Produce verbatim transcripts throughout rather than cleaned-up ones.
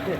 དེ་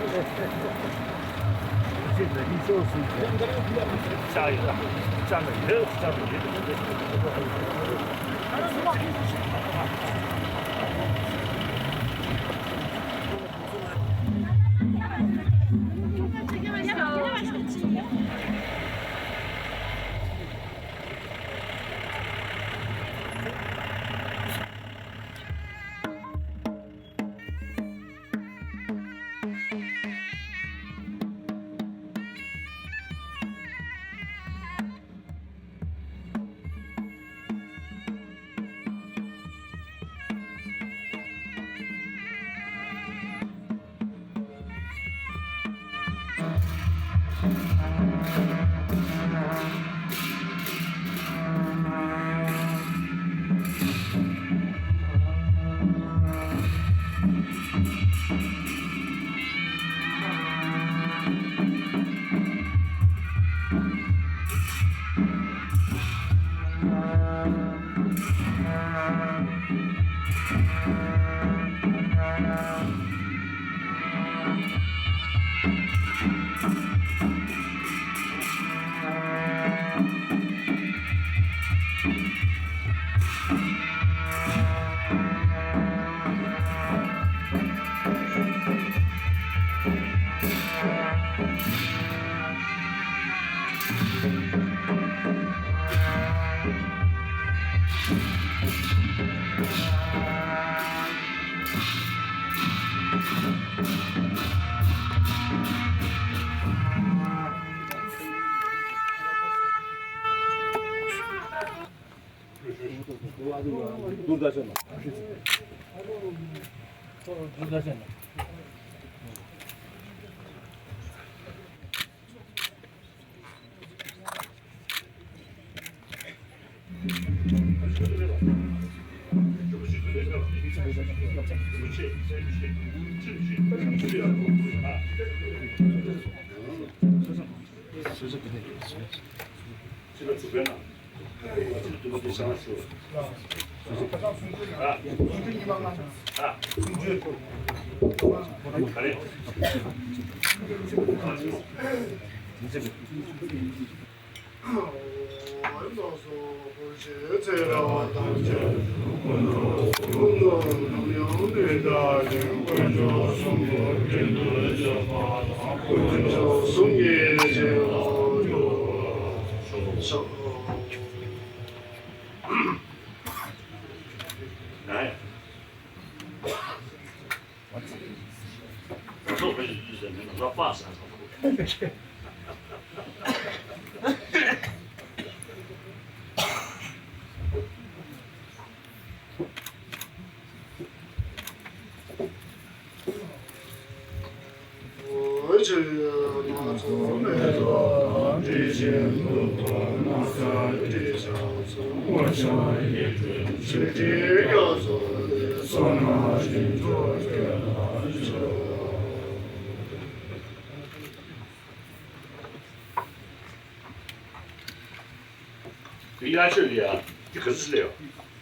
ཡ་ཆོས་ལ་ཡ། དེ་ག་ཚོད་སླེབས་ཡོད།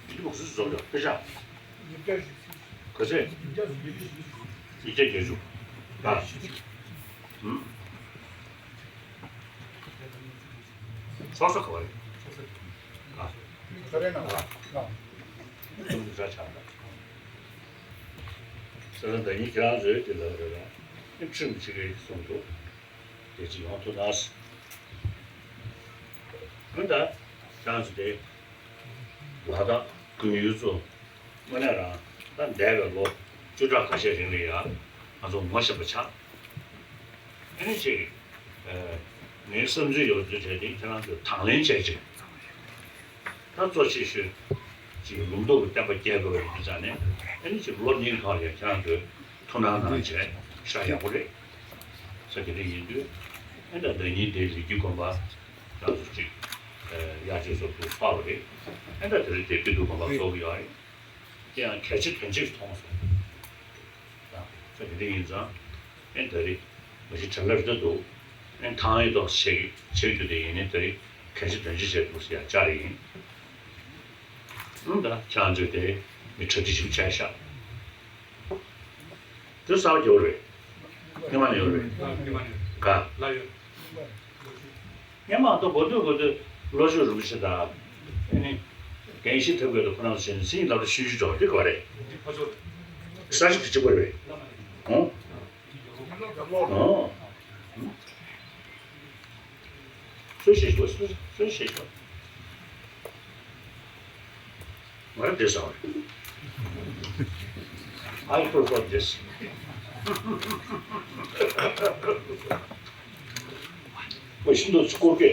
དེ་མོ་ག་ཚོད་འཛོམས་ཡོད་དཔེ་ཆ། ག་ཚོད། ཉིས་བརྒྱ་བརྒྱད་ཅུ། ཨ། ཧུམ། ཚོགས་གཙོ་ག་བ་རེད། ཨ། ཚོགས་གཙོ་ནང་ལ། ཨ། ཚོགས་གཙོ་ཆགས་འདུག་ས་ས་ཟླ་ཉིན་ཁྱེད་རང་ཚོས་དེ་ལ་རེ་རེ་ཁྲིམས་ཆེ་གི་གསུངས་འདུག་དེ་ཅི་ཡོང་ཐུབ་ན། ཁོང་ད་ཁྱེད་རང་ཚོ་དེ་ལ་དྭགས་ཀུན་ཡུལ་ཚོ་དངོས་གནས་རང་ད་འདས་པའི་ལོ་བཅུ་ཕྲག་ཁ་ཤས་རིང་ལ་ཡང་ང་ཚོ་ངོ་ཤེས་པ་ཆགས། ཨ་ནི་ཅིག་ངའི་བསམ་ཚུལ་ཡོད་ཚུལ་བྱས་ཏེ་ཁྱེད་རང་ཚོས་དང་ལེན་བྱས་རྗེས། ད་གཙོ་ཆེ་ཤོས་ཅིག་ལུང་རྟོགས་ཀྱི་བསྟན་པ་སྐྱེལ་དགོས་པའི་ཡིན་ཙང་ནས། ཨ་ནི་ཅིག་ལོ་གཉིས་ཐོག་ལ་ཁྱེད་རང་ཚོས་ཐུགས་སྣང་གནང་བྱས་ཤ་ཡག་པོ་རེད། ས་དེ་འདྲ་ཡིན་དུས། ཨ་ནི་ད་ཟླ་ཉིན་དེ་རི་རྒྱུད་དགོན་པ་རང་ཚོ་ཅིག་དབྱར་ཆོས་སོགས་ཚུགས་ཚར་བ་རེད། ཨ་ནི་ད་དེ་རིང་དེ་དགེ་འདུན་དགོན་པ་ཚོགས་ཀྱི་ཡོད་རེད། དེ་ཡང་གལ་ཆེ་དོན་ཆེ་ཞིག་མཐོང་སོང་། ད་དེ་འདྲ་ཡིན་ཙང་། ཨེ་ད་རེས་མ་གཞི་དྲན་ལ་རེ་ད་འདུག་ཨེ་ཐང་ཨེ་ཏོག་ཆེ་ཆེ་རྒྱུ་དེ་ཡིན་ནའི་ད་རེས་གལ་ཆེ་དོན་ཆེ་བྱས་འདུག་ཟེར་ཡ་བཅར་ཡིན། ཨང་ད་ཁྱེད་རང་ཚོས་དེ་མི་གྲ་སྒྲིག་ཞིག་བྱས་ཤག་དེ་གསར་འགྱུར་རེད། སྔོན་མ་ནས་ཡོད་རེད། ག་སྔོན་མ་ད་གོ་ཐོས་གོ་ཐོས་བློ་ཆོས་རིན་པོ་ཆེ་དང་། ཨ་ནི་རྒན་ཤེས་ཐབས་མཁས་དང་ཁོ་རང་ཚོ་བྱས་ནས་སེང་ལགས་ལ་ཤུལ་ཤུལ་འཇོག་དེ་ག་རེད། ས་ཞིག་གི་གཅིག་པ་རེད། ཨོ། ཨོ། སུ་ཞིག་སུ་སུ་ཞིག་ང་ར་འདི་ཟ་བ་རེད། I prefer this. ཁོ་ཤིན་ཏུ་སྐོར་གེ།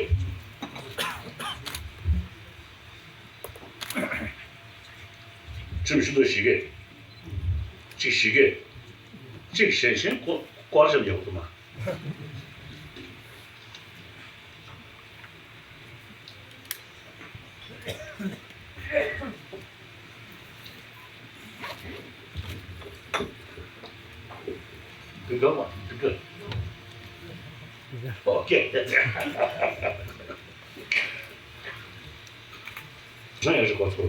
ཁྲིམས་ཤིན་ཏུ་ཞིག་གེ། གཅིག་ཞིག་གེ། གཅིག་གཞན་གཞན་ཀོ་ཀོ་ལ་ཤམ་ཡག་པོ་མ། འདི་ག་མ་འདི་ག་ཨོ་ཀེ། ང་ཡང་རིག་པ་ཚོ་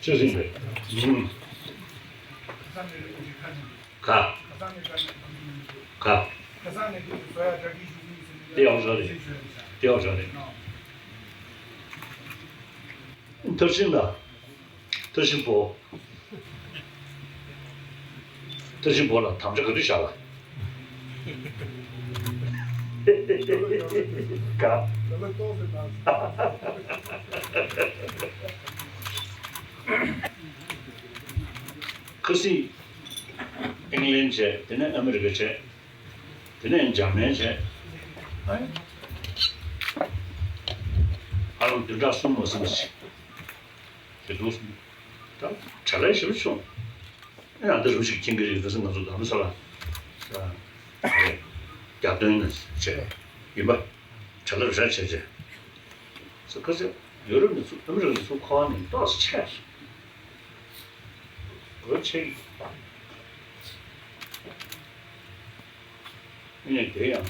ཆོས་སེམས་རེད། ཨུམ། ག་ག་དེ་ཡང་བཟོ་རེད། དེ་ཡང་བཟོ་རེད། མཐར་ཕྱིན་ལ། མཐར་ཕྱིན་པོ། མཐར་ཕྱིན་པོ་ལ་དམ་བཅའ་ག་དུས་བཞག་པ། ག་ཁ་སང་ཨིང་ལན་བྱས། དེ་ནས་ཨ་མི་རི་ཀ་བྱས། དེ་ནས་འཇར་མན་བྱས། ཨ་ཨ་ལོ་བདུན་ཕྲག་གསུམ་མ་ཟིན་པ་ཞིག་དེ་འདུག་ད་བྲེལ་བ་ཞེ་པོ་བྱུང་། ཨ་ཡང་འདི་རུ་ཞིག་མཁྱེན་གྱི་རེད། ཁ་སང་ང་ཚོ་རྡ་རམ་ས་ལ་རྒྱ་སྟོན་བྱས་ཡིན་པ། བྲེལ་བ་རེ་བྱས་བྱས། ཁ་སང་ཡོ་རོབ་ནས་ཚུར་ཨ་མི་རི་ཀ་ནས་ཚུར་ཁ་བ་ནས་ཏོག་ཙམ་ཆད་སོང་། སྒོ་ཕྱེ་གི་ཡོད་པ། ཨ་ནི་དེ་ཡང་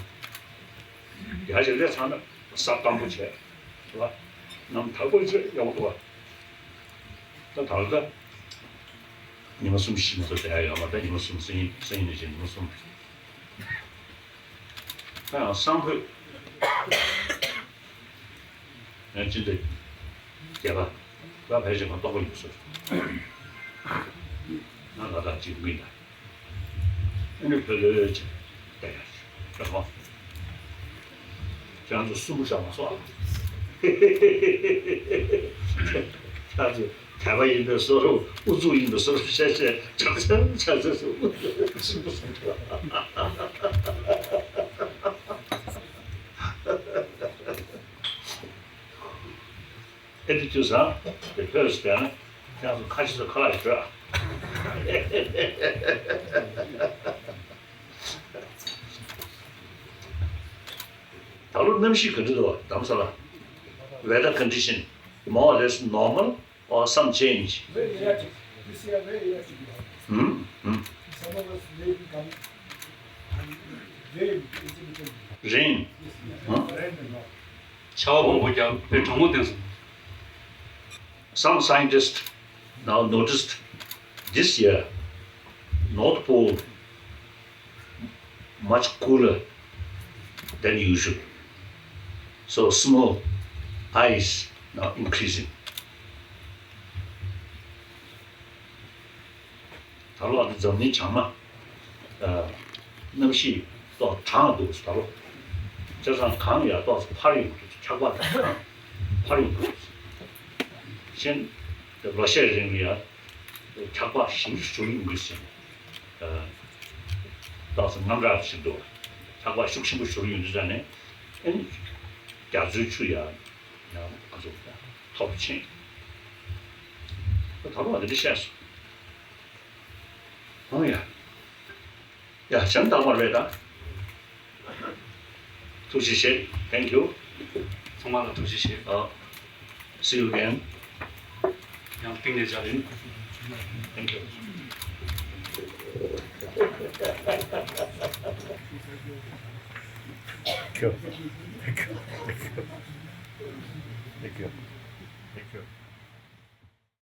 རྒྱ་ཆེ་ལས་ཚང་ན་ས་དམ་པོ་བྱས་རེད་པ། གནམ་དྭགས་པོ་བྱས་ཡག་པོ་འདུག་པ། ད་ད་ལྟ་ཉི་མ་གསུམ་བཞི་མ་གཏོགས་བསྡད་ཡ་ཡོད་མ་རེད། ད་ཉི་མ་གསུམ་སང་ཉིན་སང་ཉིན་ནས་བྱས་ཉི་མ་གསུམ། ད་ཡང་སང་ཕོད། ཡང་སྤྱི་ཟླ་བརྒྱད་པ་ལ་ཕལ་ཆེར་ང་ལྟོགས་པ་ཡོང་ས་རེད། ང་ལ་དྭགས་གཅིག་པུ་ཡིན་ད། ཨ་ནི་ཕ་གིར་ཅིག་བསྡད་ཡ་རེད་མོ། ཁྱེད་རང་ཚོ་སུན་པོ་བཞག་མ་སོང་ཨ། ཁྱེད་རང་ཚོ་དད་པ་ཡིན་པའི་བཟོ་འདྲ། ཨུ་ཚུགས་ཡིན་པའི་བཟོ་འདྲ་བཤད་བཤད། ཆག་ཆག་ཆག་ཆག་སུན་པོ་སུན་པོ། ཨེ་འདི་དུས་སང་དེ་ཕོས་བསྡད་ན་ཁྱེད་ཚོ་ཁ་ཤས་ཚོ་ཁ་ལག་ཞིག་བྲོས་ཨ། ད་ལོ་གནམ་གཤིས་ག་འདྲ་འདུག་རྡ་རམ་ས་ལ། Weather condition more or less normal or some change? Very erratic. This year, very erratic. ཧུམ། ཧུམ། Summer was very calm and rain is in between. Rain. Yes, yes. ཧུམ། Rain a lot. ཆར་པ་མང་པོ་བརྒྱབ་པས་གྲང་མོ་བསྟན་སོང་། Some scientists now noticed this year North Pole much cooler than usual. So snow, ice now increasing. ད་ལོ་ཨ་ནི་འཛམ་གླིང་བྱང་མ། ཨ། གནམ་གཤིས་ཏོག་གྲང་འདུག་ད་ལོ། བྱས་ཙང་གངས་ཡར་ཏོག་ཙམ་འཕར་ཡོང་གི་འདུག་འཁྱག་པ་དང་གངས་འཕར་ཡོང་གི་འདུག་གཞན་ལོ་ཤས་རིང་ལ་ཡང་འཁྱག་པ་ཞིམ་པོ་ཞིག་འབྱོར་ཡོང་གི་ཟེར་ནས། ཨ། ཏོག་ཙམ་དངངས་སྐྲག་ཞིག་འདུག་འཁྱག་པ་ཤུགས་ཆེན་པོ་ཞིག་འབྱོར་ཡོང་དུས་ཙང་ནས། ཨ་ནི་རྒྱ་མཚོའི་ཆུ་ཡང་ཡང་ག་ཚོད་མཐོ་རུ་ཕྱིན། ད་ལོ་ཨ་འདི་འདྲ་བཤད་སོང་། ཨང་ཡ། ཡ། བྱང་ཐག་པར་བས་ད། ཐུགས་རྗེ་ཆེ། Thank you. ཚང་མ་ལ་ཐུགས་རྗེ་ཆེ། ཨ། See you again. ཡང་གཏིང་ནས་བཅར་ཡིན། Thank you. Thank you. Thank you. Thank you.